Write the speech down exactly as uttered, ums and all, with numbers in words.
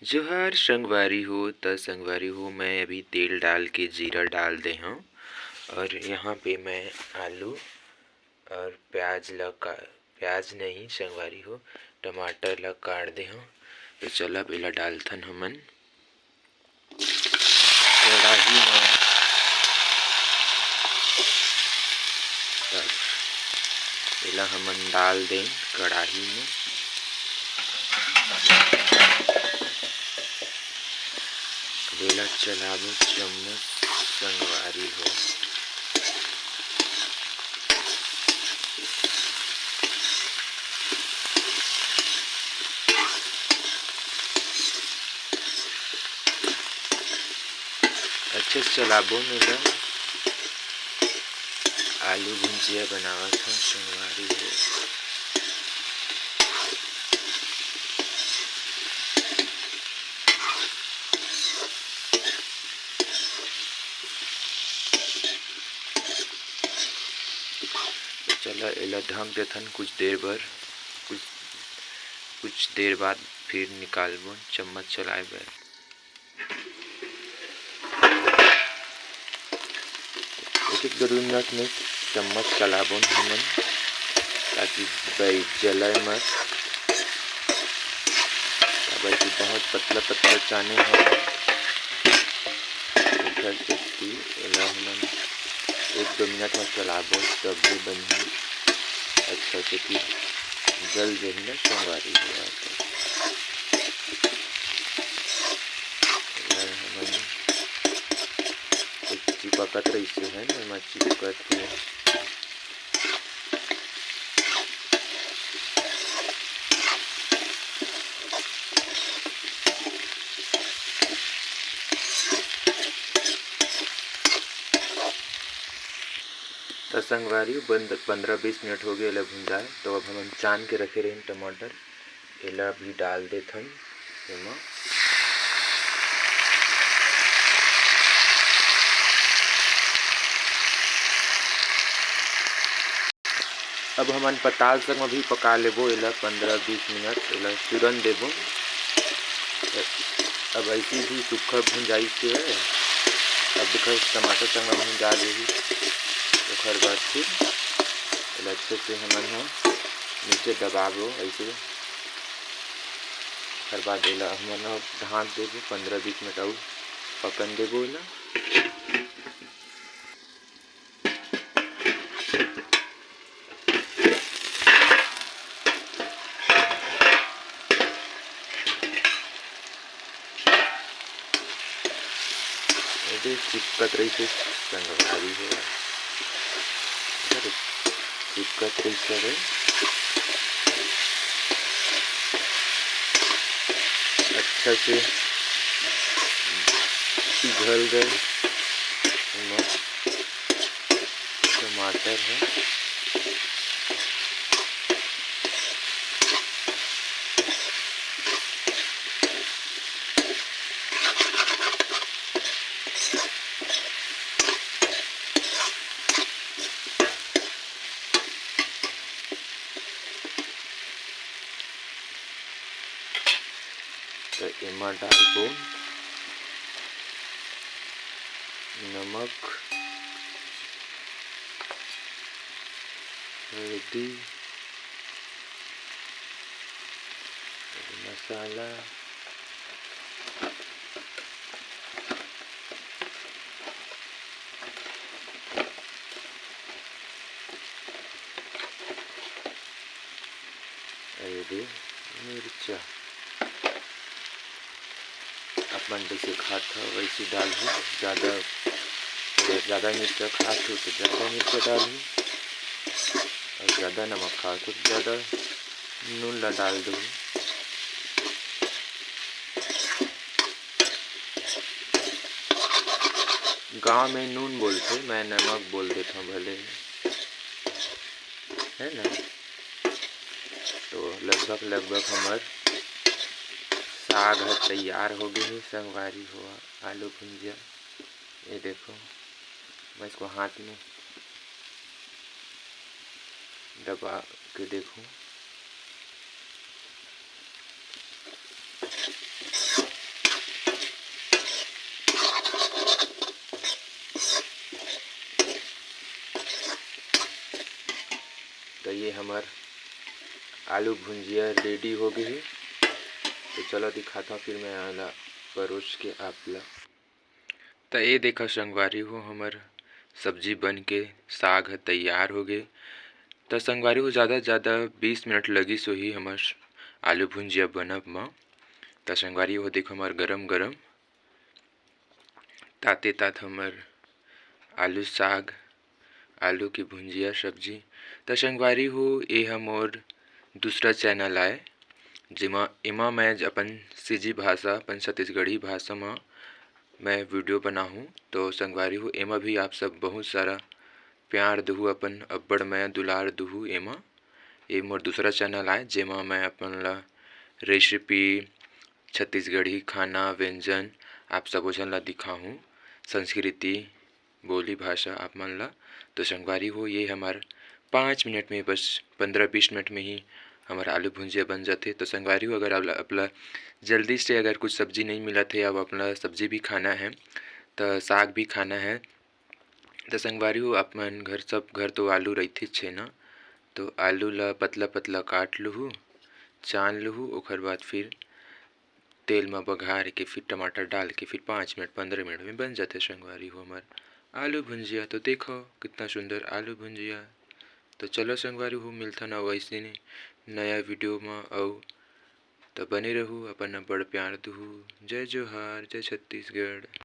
जोहार संगवारी हो। त संगवारी हो, मैं अभी तेल डाल के जीरा डाल दे हूँ और यहाँ पे मैं आलू और प्याज ला का, प्याज नहीं संगवारी हो, टमाटर ला काट दे हूँ। तो चल, अब एला डालथन हमन कढ़ाई में। तब एला हमन डाल देन कढ़ाई में। एला चलाबो चम्मच संगवारी हो। अच्छे से चलाबो मेरा। आलू भुंजिया बनावत हूँ संगवारी हो। चलो, एला ढक देथन कुछ देर बर, कुछ, कुछ देर बाद फिर निकालबो चम्मच चलाए बर। एक एक दो दो मिनट में चम्मच चलाबोन हमन, ताकि दही जले मत, काबर कि बहुत पतला पतला चाने हवय। एखर सेती एला हमन एक दो मिनट में चलाबो, तब भी बनही अच्छा से, कि जल जही ना संगवारी हो। एला हमन चिपकत रहिसे हे ना, एमा चिपकत हे। त संगवारी, बंद-, पंद्रह बीस मिनट हो गए एला भुंजाए। तो अब हमन चान के रखे रहिन टमाटर, एला भी डाल देथन एमा। अब हमन पताल संग म भी पका लेबो एला पंद्रह बीस मिनट, एला चूरन देबो। अब ऐसी भी सूखा भुंजाई के है, अब देखो टमाटर संग म भुंजा देही, ओखर बाद फिर एला अच्छे से हमन ह नीचे दबाबो ऐसे। ओखर बाद एला हमन ह ढाँक देबो, पंद्रह बीस मिनट अउ पकन देबो एला। एदे चिपकत रहिसे संगवारी हो, अरे, चिपकत रहिसे हवे। अच्छा से पिघल गए एमा टमाटर ह। त एमा डालबो नमक, हल्दी, मसाला, अरे दे मिर्चा, अपन जैसे खात हो वैसे डालहू। ज़्यादा, ज़्यादा मिर्चा खात हो तो ज़्यादा मिर्चा डालहू, और ज़्यादा नमक खात हो तो ज़्यादा नून ला डाल दो। गांव में नून बोलथे, मैं नमक बोल देथव भले, है ना। तो लगभग, लगभग हमर साग ह तैयार हो गे हे संगवारी हो, आलू भुंजिया। ये देखो, मैं इसको हाथ में दबा के देखूं। हमर आलू भुंजिया ready हो गे हे। तो चलो दिखाता हूँ फिर मैं आला परोस के आप ला। त ए देखा संगवारी हो, हमर सब्जी बन के साग ह तैयार हो गे। त संगवारी हो, ज़्यादा से ज़्यादा बीस मिनट लगिस होही हमर आलू भुंजिया बनब म। त संगवारी हो, देखो हमर गरम गरम ताते तात हमर आलू साग, आलू की भुंजिया सब्जी। त संगवारी हो, ए ह मोर दूसरा channel आय, जेमा, एमा मैं ज-, अपन CG भाषा, अपन छत्तीसगढ़ी भाषा म मैं video बनाहूँ। तो संगवारी हो, एमा भी आप सब बहुत सारा प्यार दुहू, अपन अब्बड़ मया दुलार दुहू। एमा, ए मोर दूसरा channel आय, जेमा मैं अपन ला recipe, छत्तीसगढ़ी खाना, व्यंजन आप सबो झन ला दिखाहूँ, संस्कृति, बोली भाषा आप मन ला। तो संगवारी हो, ये हमर पाँच मिनट में, बस पंद्रह बीस मिनट में ही हमर आलू भुंजिया बन जाथे। तो संगवारी हो, अगर आप ला, आप ला जल्दी से अगर कुछ सब्जी नहीं मिलत हे, अब अपना सब्जी भी खाना है, तो साग भी खाना है, त संगवारी हो, आप मन घर, सब घर तो आलू रहिथेच हे ना, तो आलू ला पतला पतला काट लुहू, छान लुहू, ओखर बाद फिर तेल म बघार के, फिर टमाटर डाल के, फिर पाँच मिनट, पंद्रह मिनट में बन जाथे संगवारी हो हमर आलू भुंजिया। तो देखो कितना सुंदर आलू भुंजिया। तो चलो संगवारी हो, मिलथन अउ ऐसे ने नया video म, अउ त बने रहू, अपन अब्बड़ प्यार दुहू। जय जोहार, जय छत्तीसगढ़।